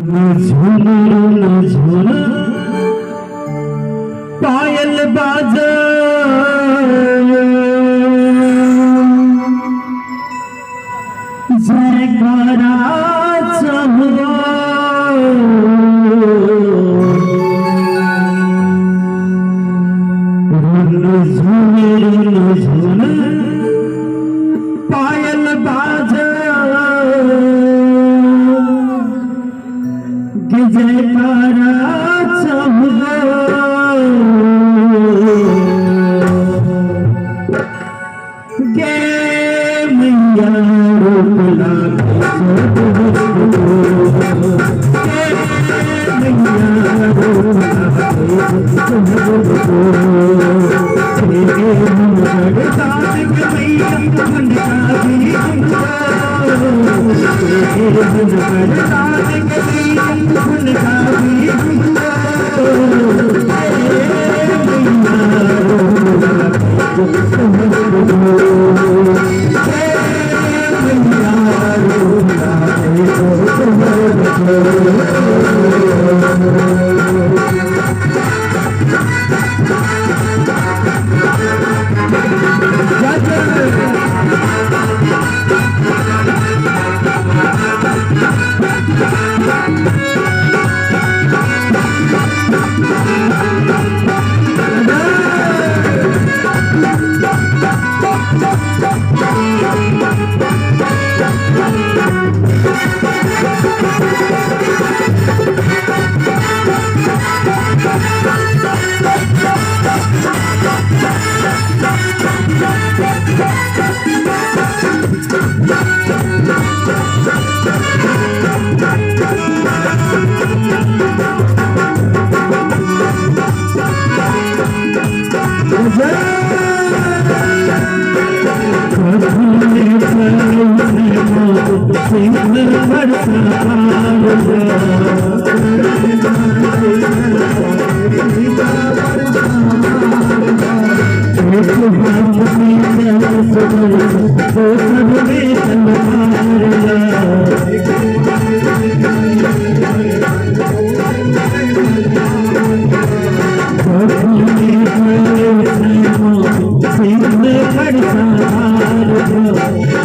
झुन झुन पायल बाजा जयकारा चहुआ झुन झुन पायल बाजा जयकारा चहुआ गे मैया रूप लागे गे मैया रूप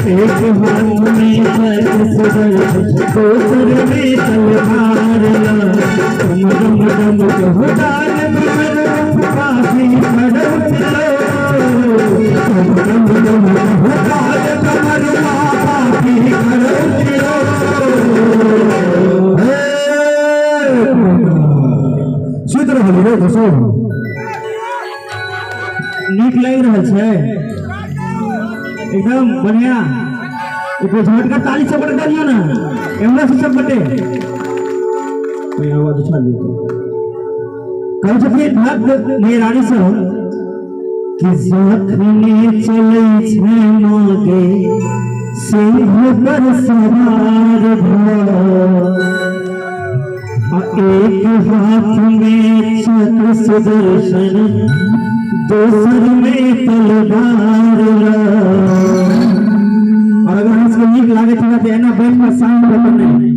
एक हाथ में दोसर में तलवार डम डम डम डाल काफी डम डम डाल काफी सुति रहल रे दोसर। नीक लागि रहल छै, एकदम बढ़िया। एक बेर झटका ताली सब गोटे दियौ ना, एमरा से सब गोटे आवाज उठा लियौ। कहै छथिन भक्त मैया रानी से कि जखने चलै छै माँ सिंह पर सवार भऽ, एक हाथ में चक्र सुदर्शन दोसर में तलवार। और अगर अहाँ सबके नीक लागै छै तऽ एना बैठ कऽ शांत भऽ कऽ नहि,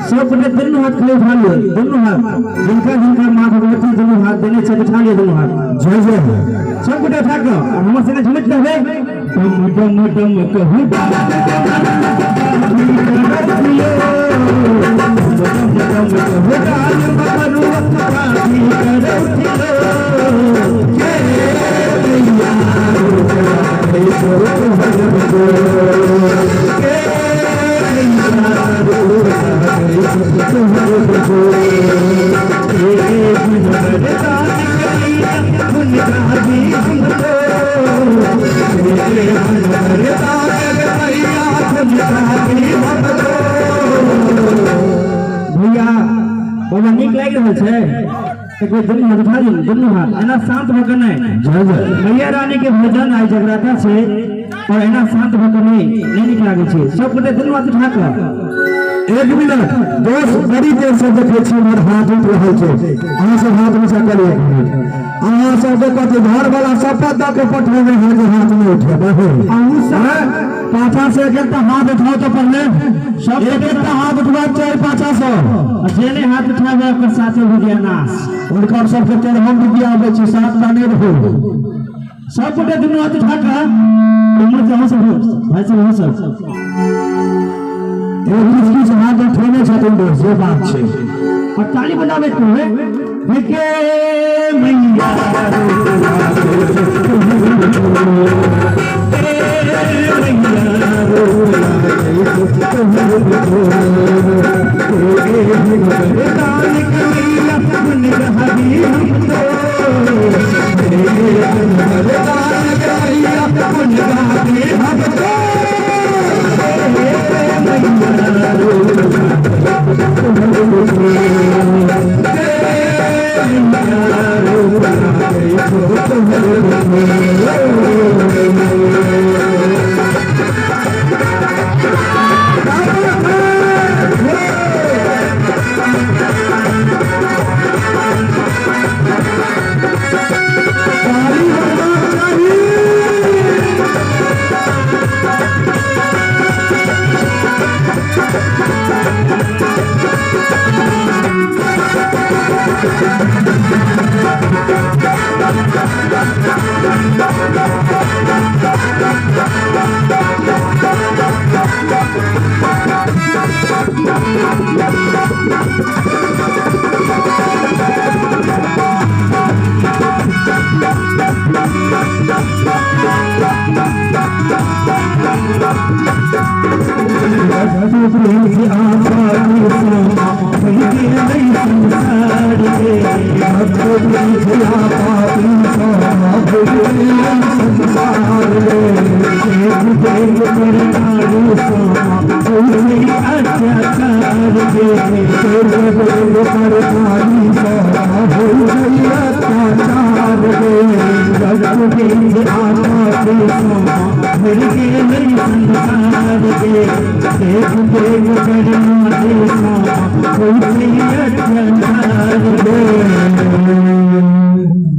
सब गोटे दुनू हाथ खाली उठा लियौ, दुनू हाथ। जिनका जिनका माँ भगवती दुनू हाथ देने छै उठा लियौ दुनू हाथ। जय जय। सब गोटे उठा कऽ और हमर संगे झुमैत रहबै। डम डम डम कहू भैया बाबा नीक लागि रहल छै? एक बेर दुनू हाथ उठा लियौ, दुनू हाथ, एना शांत भऽ कऽ नहि। जय जय। मैया रानी के भजन आइ जगराता छै और एना शांत भऽ कऽ नहि नहि नीक लागै छै। सब गोटे दुनू हाथ उठा कऽ। एक मिनट दोस्त, बड़ी देर से देखै छी हमर हाथ उठि रहल छै, अहाँ सब हाथ ऊँचा करियै एक मिनट। अहाँ सबके कथी घर वाला शपथ दऽ के पठेने है जे हाथ नहि उठेबै। अहूँ सब पाछा से एक एकटा हाथ उठाओ तो पहले। सब एक एकटा हाथ उठबाक चाही पाछा से। जे नहि हाथ उठाबै ओकर साथे हो गया नाश। हुनकर सबके 13 रुपया आबै छै, 7टा नहि रहू। सब गोटे दुनू हाथ उठा कऽ उम्र से अहूँ सब भाई सब अहूँ सब एक किछु किछु हाथ उठेने छथिन दोस्त, जे बात छै। और ताली बजाबै के देखे मैया ताली बजबाक चाही।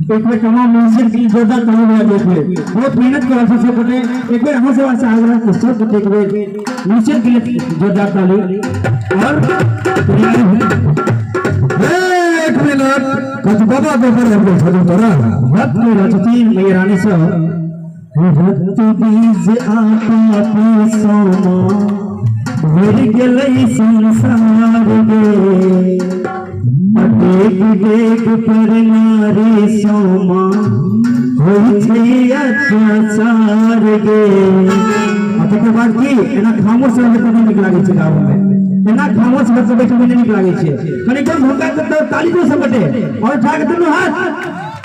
एक बेर तमाम म्यूजिक के जोरदार ताली बजा देखिए। बहुत मेहनत कर रहे सब गोटे। एक बेर अहाँ सब से आग्रह कि सब गोटे एक बेर म्यूजिक के लिए जोरदार ताली। और एक मिनट, कथी बाबा पेपर आबि गेल छलौ तोरा? भक्त में रचती मैया रानी सब रत बीज आपा सोमा भर गेलै संसार गे। डेग डेग पर नारी सोमा होइ छै अत्याचार गे। आ तकर बाद की एना खामोश रहबै तऽ नहि नीक लागै छै गाँव में। एना खामोश भऽ कऽ बैठबै नहि नीक लागै छै। कनि कम हुनका तऽ ताली दो सब गोटे और उठा के दुनू हाथ।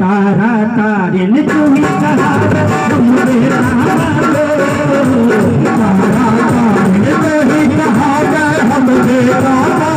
तारा तारिन तुही सहारा हमरे तारा तारिन तुही सहारा हमरे तारा।